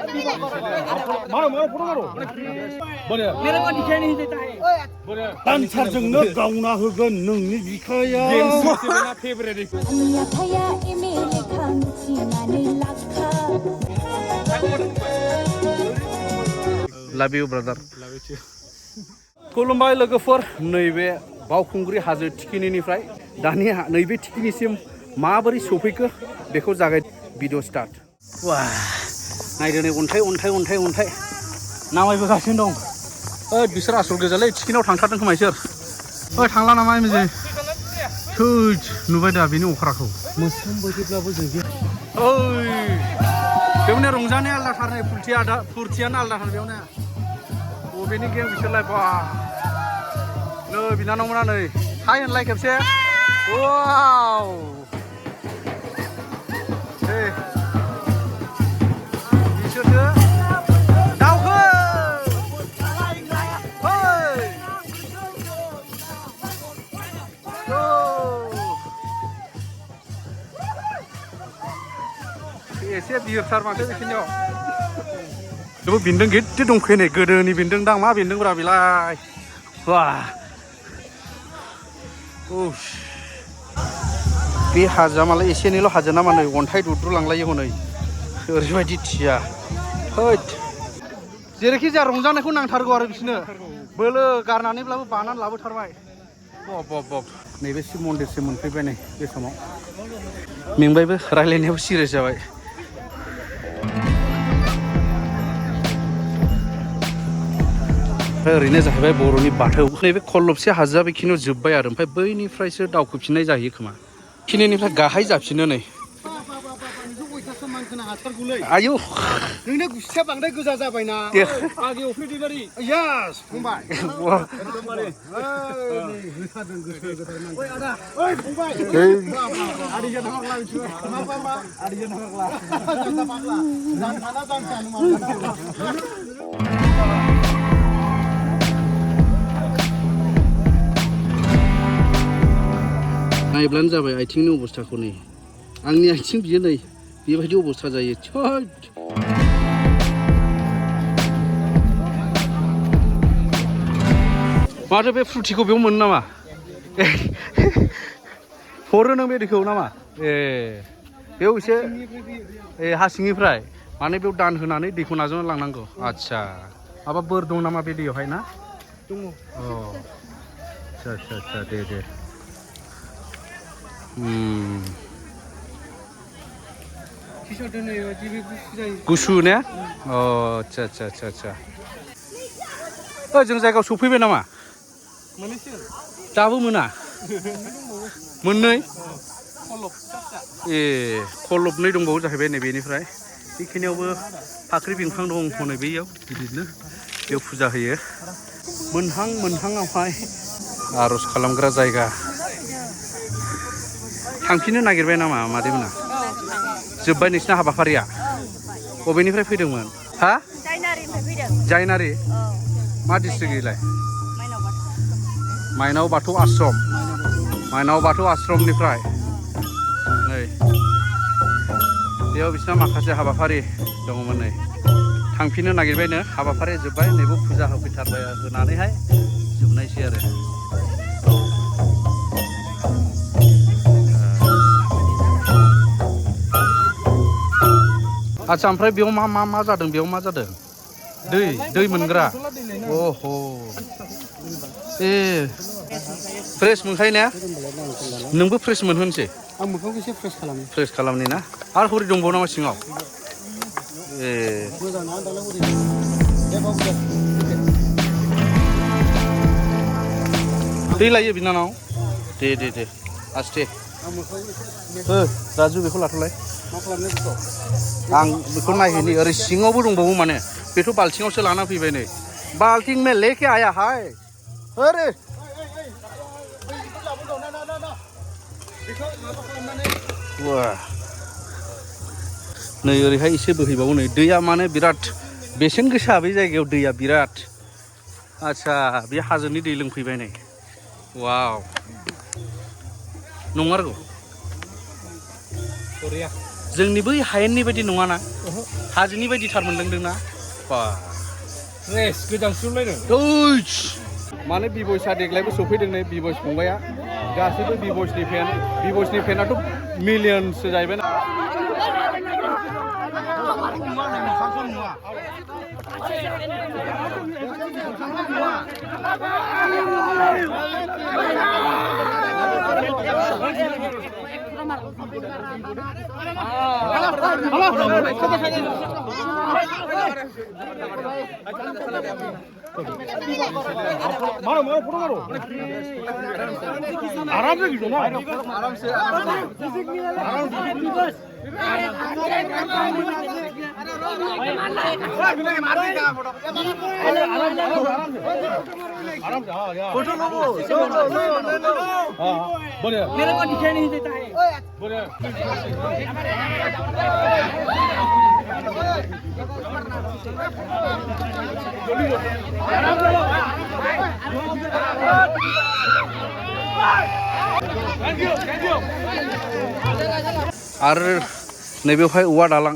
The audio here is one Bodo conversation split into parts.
मारो मारो फोटो मारो बोरे मेरे को दिखाई नहीं देता है बोरे दानसारजोंनो गावना होगोन नोंनि बिखाया गेमसोना फेभरेट Love you, brother. खुलुमबाय लोगोफोर नैबे बावखुंग्रि हाजो थिखिनिनिफ्राय दानिया नैबे थिखिनिसिम माबोरै सफैखो बेखौ जागाय भिडिअ स्टार्ट वाह नायदो नै अन्थाइ अन्थाइ अन्थाइ अन्थाइ नामायबोगासिनो दं ओइ बिसोर आसल गोजालै थिखिनियाव थांथारदों खोमा इसोर ओइ थांला नामा एमजे थैद नुबाय दा बेनि अख्राखौ मोस्रोम बायदिब्लाबो जों ओइ बेवनो रंजानाया आलदाथार नै फुरथियानो आलदाथार बेवनो बबेनि गेम बिसोरलाय बा नै बिनानावमोना नै हाय होनलाय खेबसे वाव hey बिसोरसो दावखो एसे बिरथार माथो बिसोरनियाव बेबो बेन्दों गिदिर दंखायो नै गोदोनि बेन्दों दां मा बेन्दोंब्रा बेलाय वाह बे हाजोआ मालाय एसे एनैल' हाजो नामा नै अन्थाइ दुद्रु लांलायो हनै ओरैबायदि थिया हैद जेरैखि जाया रंजानायखौ नांथारगौ आरो बिसोरनो बोलो गारनानैब्लाबो बानानै लाबोथारबाय बब नैबे शिब मन्दिरसिम मोनफैबाय नै बे समाव मेंबायबो रायलायनायाव सिरियास जाबाय ओमफ्राय ओरैनो जाहैबाय बर'नि बाथौ नैबे खल्लबसे हाजोआ बेखिनियाव जोब्बाय आरो ओमफ्राय बैनिफ्रायसो दावखोफिननाय जाहैयो खोमा खिनिनिफ्राय गाहाय जाफिनो नै आयौ नोंना गुस्थिया बांद्राय गोजा जाबायना आगे अफेदिबारि यास फंबाय एकदमबारे होखादों गोसो गोथार ओइ आदा ओइ फंबाय आदिया थांला बिसोर मा आदिया थांला जानखाना जानखानो मा नायब्लानो जाबाय आथिंनि अबस्थाखौ नै आंनि आथिं बियो नै बेबायदि अबस्था जायो माथो बे फ्रुटिखौ बेयाव मोनो नामा हरो नों बे दैखौ नामा बेयाव एसे हा सिंनिफ्राय माने बेयाव दान होनानै दैखौ नाजावना लांनांगौ आदसा माबा बोर दं नामा बे दैयावहाय ना दङ आदसा दे गुसु ने आदसा जों जायगायाव सफैबाय नामा दाबो मोना मोननै खल्लबनै दंबावो जाहैबाय नै बेनिफ्राय बेखिनियावबो फाख्रि बिफां दं हनै बैयाव गिदिरनो बेयाव फुजा होयो मोनहाङावहाय आर'ज खालामग्रा जायगा थांफिननो नागिरबाय नामा मादैमोना जोब्बाय नोंसिना हाबाफारिया बबेनिफ्राय फैदोंमोन हा जायनारि मा डिस्ट्रिक्ट बेलाय माइनाव बाथौ आश्रमनिफ्राय नै बेयाव बिसिना माखासे हाबाफारि दङमोन नै थांफिननो नागिरबायनो हाबाफारिया जोब्बाय नैबो फुजा होफैथारबाय होनानैहाय जोबनायसै आरो आदसा ओमफ्राय बेयाव मा जादों बेयाव मा जादों दै मोनग्रा अह फ्रेस मोनखायो ना नोंबो फ्रेस मोनहोनोसै आं मोखांखौ एसे फ्रेस खालामनि ना आरो हरै दंबावो नामा सिङाव मोजाङा दालाय हरै दै लायो बिनानाव दे आस्थे राजु बेखौ लाथ'लाय मा खालामनो बेखौ आं बेखौ नायहैनि ओरै सिङावबो दंबावो माने बेथ' बाल्थिङावसो लाना फैबाय नै बाल्थिं में लेके आया हाय अरे नै ओरैहाय एसे बोहैबावो नै दैया माने बिराद बेसेन गोसा बे जायगायाव दैया बिराद आदसा बे हाजोनि दै लोंफैबाय नै वाव नंमारगौ जोंनि बै हायेननि बायदि नङाना हाजोनि बायदिथार मोनलोंदोंना बा रेस गोजांस्रिउलायनो माने बिबयसा देग्लायबो सफैदों नै बिबयस फंबाया गासैबो बिबयसनि फेनाथ' मिलियनसो जाहैबाय ना मारो फोटो मारो आराम से खींचो ना आराम से फोटो लो बढ़िया मेरे को दिखाई नहीं देता है बढ़िया आरो नैबेवहाय औवा दालां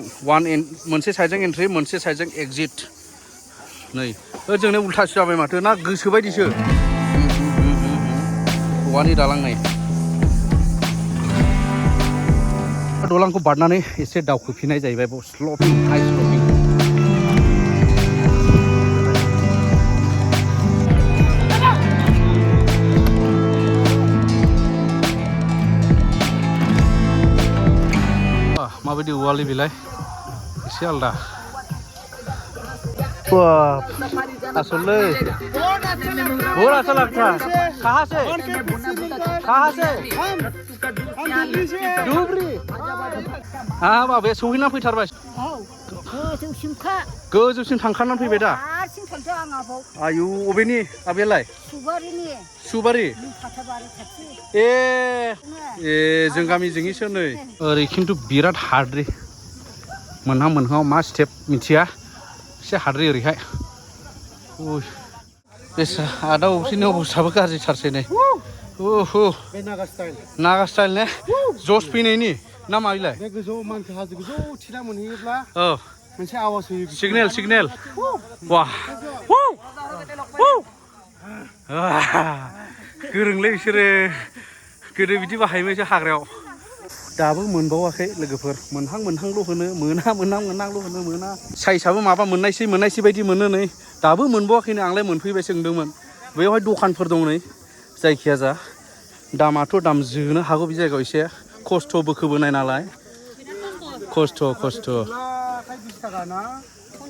मोनसे साइडजों एन्ट्रि मोनसे साइडजों एक्जिट नै जोंनो उल्थासो जाबाय माथो ना गोसो बायदिसो औवानि दालां नै दालांखौ बारनानै एसे दावखोफिननाय जाहैबाय स्लपिं हाइ स्लपिं माबायदि औवालै बेलाय एसे आलदा आसलै बहुत अच्छा लगता है कहाँ से धुबरी हाँ बाबे सहैना फैथारबाय गोजौसिम थांखानानै फैबाय दा आयु अबेनि आबेलाय सुबारि ए जों गामिजोंनिसो नै ओरै खिन्थु बिराद हाद्रि मोनहां मा स्टेप मिथिया एसे हाद्रि ओरैहाय बेसा आदा अबेसिनि अबस्थाबो गाज्रिथारसै नै नागा स्टाइल ने जस फैनायनि ना माबिलाय बे गोजौ मानसि हाजो गोजौ थिना मोनहैयोब्ला मोनसे आवाज होयो सिगनेल वाह गोरोंलै बिसोरो गोदो बिदि बाहायोमोन एसे हाग्रायाव दाबो मोनबावाखै लोगोफोर मोनहांल' होनो मोनहांल' होनो मोना साइसआबो माबा मोननायसै बायदि मोनो नै दाबो मोनबावाखैनो आंलाय मोनफैबायसो सोंदोंमोन बेवहाय दखानफोर दं नै जायखिया जा दामाथ' दाम जोनो हागौ बे जायगायाव एसे खस्थ' बोखोबोनाय नालाय खस्थ'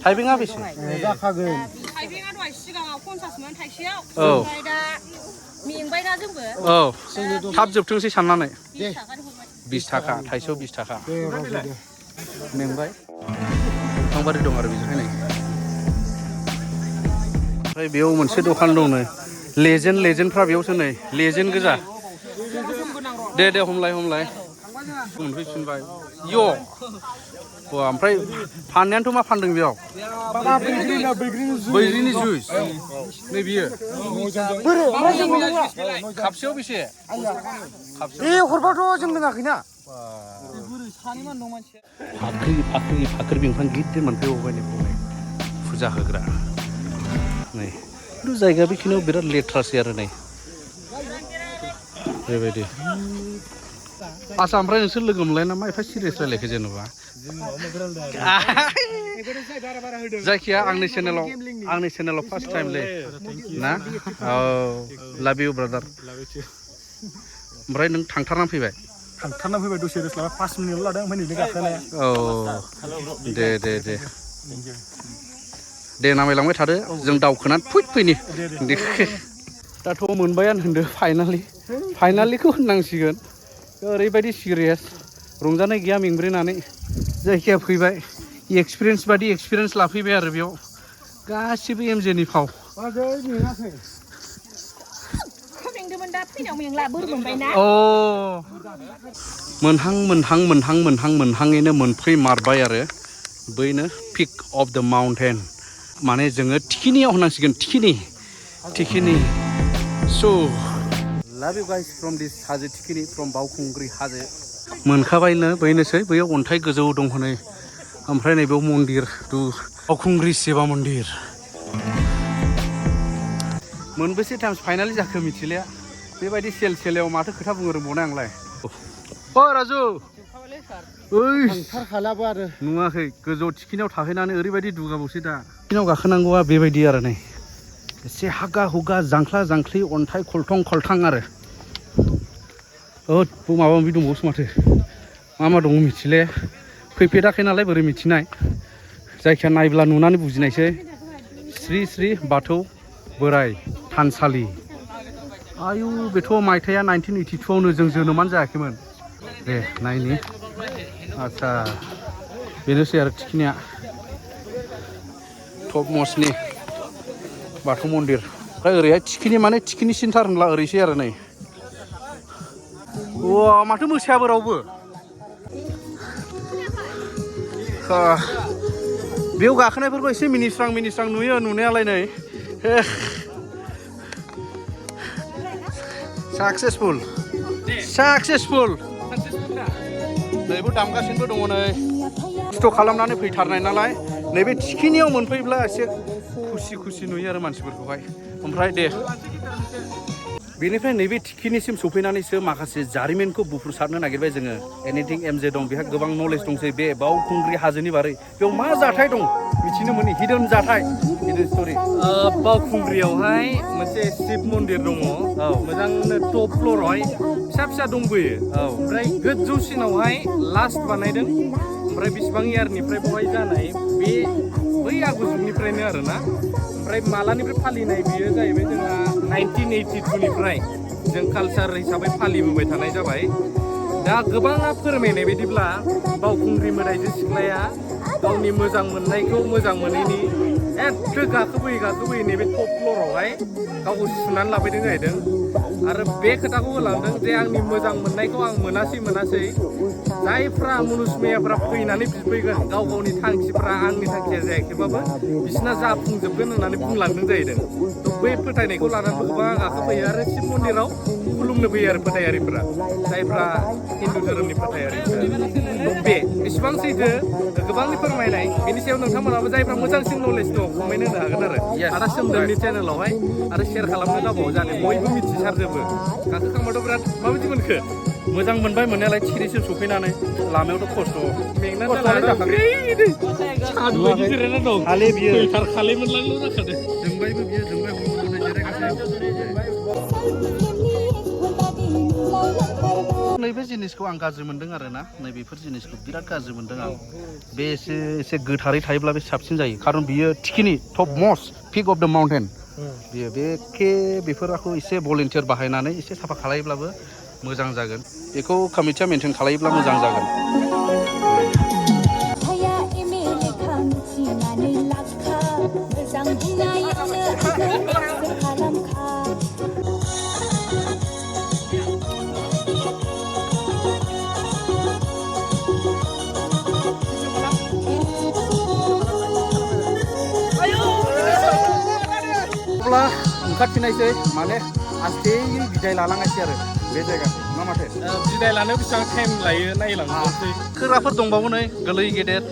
थाइबेंआ बेसे जाखागोन थाइबेंआ दहाय सिगाङाव 50मोन थाइसेयाव ओमफ्राय दा मेंबायना जोंबो थाब जोबथोंसै साननानै 20 थाखानि हरबाय 20 थाखा थाइसेयाव 20 थाखा मेंबाय दंबारि दं आरो बेजोंहाय नै ओमफ्राय बेयाव मोनसे दखान दं नै लेजेन्डफ्रा बेयावसो नै लेजेन्ड गोजा दे हमलाय मोनफैफिनबाय ओमफ्राय फाननायानोथ' मा फानदों बेयाव बैग्रिनि जुइस नै बियो खापसेयाव बेसे हरबाथ' जों लोङाखैना फाख्रि बिफां गिदिर मोनफैबावबाय नै फुजा होग्रा नै खिन्थु जायगा बेखिनियाव बिराद लेथ्रासै आरो नै बेबायदि आसा ओमफ्राय नोंसोर लोगो मोनलायना मा एफा सिरियास रायलायखो जेनेबा जायखिया आंनि चेनेलाव फार्स्ट टाइमलै ना लाभ इउ ब्रादार ओमफ्राय नों थांथारना फैबाय दसे रेस्ट लाबाय 5 मिनिटल' लादों ओमफ्राय नैबे गाखोनाया दे नामायलांबाय थादो जों दावखोनानै फैनि दाथ' मोनबायानो होनदो फाइनालिखौ होननांसिगोन ओरैबायदि सिरियास रंजानाय गैया मेंब्रेनानै जायखिया फैबाय एक्सपिरियेन्स लाफैबाय आरो बेयाव गासिबो एमजेनि फाव मोनहाङैनो मोनफैमारबाय आरो बैनो पिक अफ द माउन्टेन माने जोङो थिखिनियाव होनांसिगोन थिखिनि स' लाभ इउ गाइस फ्रम दिस हाजो थिखिनि फ्रम बावखुंग्रि हाजो मोनखाबायनो बैनोसै बैयाव अन्थाइ गोजौ दं हनै ओमफ्राय नैबेयाव मन्दिर दु बावखुंग्रि शिव मन्दिर मोनबेसे टाइम्स फाइनालि जाखो मिथिलिया बेबायदि सेलायाव माथो खोथा बुंनो रोंबावनाय आंलाय ओ राजु ओइ थांथारखालाबो आरो नुवाखै गोजौ थिखिनियाव थाहैनानै ओरैबायदि दुगाबावसै दा थिखिनियाव गाखोनांगौआ बेबायदि आरो नै एसे हागा हुगा जांख्ला जांख्लि अन्थाइ खलथं खलथां आरो माबा माबि दंबावोसो माथो मा दङ मिथिले फैफेराखै नालाय बोरै मिथिनाय जायखिया नायब्ला नुनानै बुजिनायसै श्री श्री बाथौ बोराइ थानसालि आयु बेथ' मायथाइया 1982आवनो जों जोनोमानो जायाखैमोन दे नायनि आच्छा बेनोसै आरो थिखिनिया टप मस्टनि बाथौ मन्दिर ओमफ्राय ओरैहाय थिखिनि माने थिखिनि सिन्थार होनब्ला ओरैसै आरो नै वा माथो मोसायाबो रावबो बेयाव गाखोनायफोरखौ एसे मिनिस्रां नुयो नुनायालाय नै साक्सेसफुल नैबो दामगासिनोबो दङ नै खस्थ' खालामनानै फैथारनाय नालाय नैबे थिखिनियाव मोनफैब्ला एसे खुसि नुयो आरो मानसिफोरखौहाय ओमफ्राय दे बेनिफ्राय नैबे थिखिनिसिम सफैनानैसो माखासे जारिमिनखौ बुफ्रुसारनो नागिरबाय जोङो एनिथिं एमजे दं बेहा गोबां नलेज दंसै बे बावखुंग्रि हाजोनि बारै बेयाव मा जाथाय दं मिथिनो मोनि हिडन जाथाय हिडन स्टरि बावखुंग्रियावहाय मोनसे शिब मन्दिर दङ मोजांनो टप फ्ल'रावहाय फिसा दंबोयो ओमफ्राय गोजौसिनावहाय लास्ट बानायदों ओमफ्राय बेसेबां इयारनिफ्राय बहाय जानाय बे बै आगु जुगनिफ्रायनो आरोना ओमफ्राय मालानिफ्राय फालिनाय बियो जाहैबाय जोंहा 1982निफ्राय जों कालचार हिसाबै फालिबोबाय थानाय जाबाय दा गोबाङा फोरमायनाय बायदिब्ला बावखुंग्रि मोदायजो सिख्लाया गावनि मोजां मोननायखौ मोजां मोनैनि एथ' गाखोबोयै नैबे टप फ्ल'रावहाय गावखौ सुनानै लाबोदों जाहैदों आरो बे खोथाखौ होलांदों जे आंनि मोजां मोननायखौ आं मोनासै जायफ्रा मुनुसमेयाफ्रा फैनानै बिफैगोन गावनि थांखिफ्रा आंनि थांखिया जायाखैबाबो बिसिना जाफुंजोबगोन होननानै बुंलांदों जाहैदं बै फोथायनायखौ लानानै गोबां गाखोफैयो आरो शिब मन्दिराव खुलुमनो फैयो आरो फोथायारिफ्रा जायफ्रा हिन्दु धोरोमनि फोथायारिफ्रा बे बेसेबां सैथो गोबांनि फोरमायनाय बेनि सायाव नोंथांमोनाबो जायफ्रा मोजांसिन नलेज दं कमेन्ट होनो हागोन आरो आदा सोमदोननि चेनेलावहाय आरो शेयार खालामनो गावबाव जाहाथे बयबो मिथिसारजोबो गाखोखांबाथ' बिराद माबायदि मोनखो मोजां मोनबाय मोननायालाय थिखिनिसिम सफैनानै लामायावथ' खस्थ' मेंनानै जिरायना दं खालि बियो खालि मोनलांल' जाखादों जोंबायबो बियो जोंबाय नैबे जिनिसखौ आं गाज्रि मोनदों आरो ना नैबेफोर जिनिसखौ बिराद गाज्रि मोनदों आं बे एसे गोथारै थायोब्ला बे साबसिन जायो खारन बियो थिखिनि टप मस्ट पिक अफ द माउन्टेन बियो बेफोरखौ एसे भलेन्टियार बाहायनानै एसे साफा खालायोब्लाबो मोजां जागोन बेखौ कमिटिया मेनटेन खालायोब्ला मोजां जागोन अब्ला ओंखारफिननायसै माने आस्थे बिदाय लालांनायसै आरो बे जायगाखौ ना माथो बिदाय लानो बेसेबां टाइम लायो नायलांनोसै खोग्राफोर दंबावो नै गोरलै गेदेर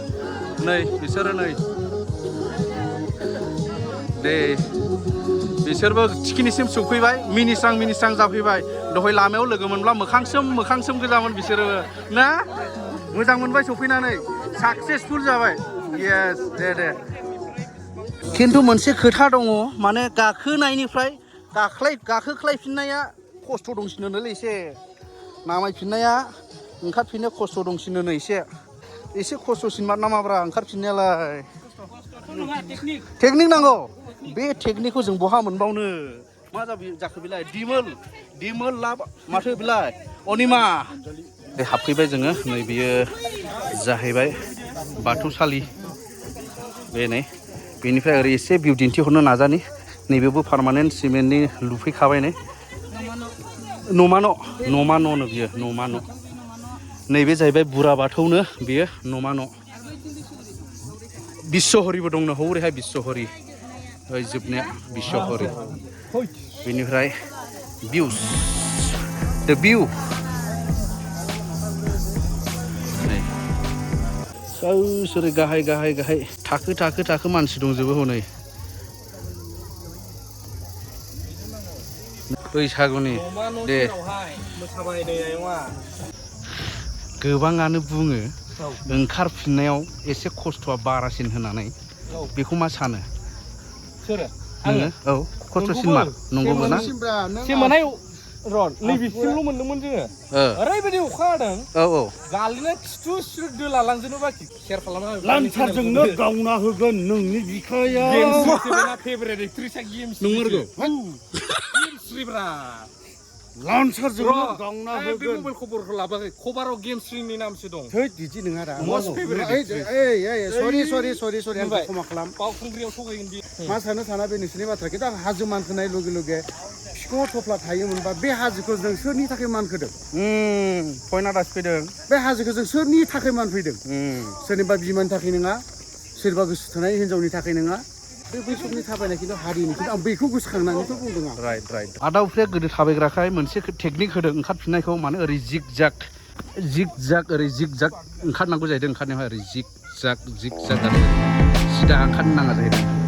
नै बिसोरो नै दे बिसोरबो थिखिनिसिम सफैबाय मिनिस्रां जाफैबाय दहाय लामायाव लोगो मोनब्ला मोखांसोम गोजामोन बिसोरबो ना मोजां मोनबाय सफैनानै साक्सेसफुल जाबाय येस दे खिन्थु मोनसे खोथा दङ माने गाखोनायनिफ्राय गाखोख्लायफिननाया खस्थ' दंसिनोलै एसे नामायफिननाया ओंखारफिननो खस्थ' दंसिनो एसे खस्थ'सिन नामाब्रा ओंखारफिननायालाय टेकनिक नांगौ बे टेकनिकखौ जों बहा मोनबावनो मा जाखो बेलाय दिमोल लाब माथो बेलाय अनिमा हाबफैबाय जोङो नै बियो जाहैबाय बाथौसालि बे नै बेनिफ्राय ओरै एसे भिउ दिन्थिहरनो नाजानि नैबेबो पार्मानेन्ट सिमेन्टनि लुफैखाबाय नै न'मा न' बियो न'मा न' नैबे जाहैबाय बुरा बाथौनो बियो न'मा न' बिस्वहरिबो दंनो हौरैहाय बिस्वहरि जोबनाया बिस्वहरि बेनिफ्राय भिउस द भिउ ओरै गाहाय गाहाय गाहाय थाखो थाखो थाखो मानसि दंजोबो हनै बैसागुनि दे गोबाङानो बुङो ओंखारफिननायाव एसे खस्थ'आ बारासिन होननानै बेखौ मा सानो सोरो नोङो औ खस्थ'सिन मा नंगौबो ना सेमोनहाय र' नैबेसिमल' मोनदोंमोन जोङो ओरैबायदि अखा हादों औ गालिना खिथु स्रुद दोलालांजोबनो बाखि सेयार खालामना लान्सारजोंनो गावना होगोन नोंनि बिखाया फेभरेट एक्ट्रिसा गेम्स नंमारगौ गेमस्रिब्रा लान्सारजोंनो गावना बे होगोन मबाइल खबरखौ लाबोआखै खबाराव गेमस्रिनि नामसो दं थै बिदि नङा दा Most favorite सरि आंखौ क्षमा खालाम बावखुंग्रियाव थगायगोन दि मा साना बे नोंसोरनि बाथ्रा खिन्थु आं हाजो मानखोनाय लगे लगे बिखुङाव थफ्ला थायोमोनबा बे हाजोखौ जों सोरनि थाखाय मानखोदों पइन्टआ दासो फैदों बे हाजोखौ जों सोरनि थाखाय मानफैदों सोरनिबा बिमानि थाखाय नङा सोरबा गोसो थोनाय हिनजावनि थाखाय नङा बे बैसोरनि थाबायनाय खिन्थु हारिनि खिन्थु आं बेखौ गोसोखांनानैथ' बुंदों आं राइट आदा उफ्रिया गोदो थाबायग्राखाय मोनसे टेकनिक होदों ओंखारफिननायखौ माने ओरै जिग जाग ओरै जिग जाग ओंखारनांगौ जाहैदों ओंखारनायावहाय ओरै जिग जाग आरो सिदा ओंखारनो नाङा जाहैदों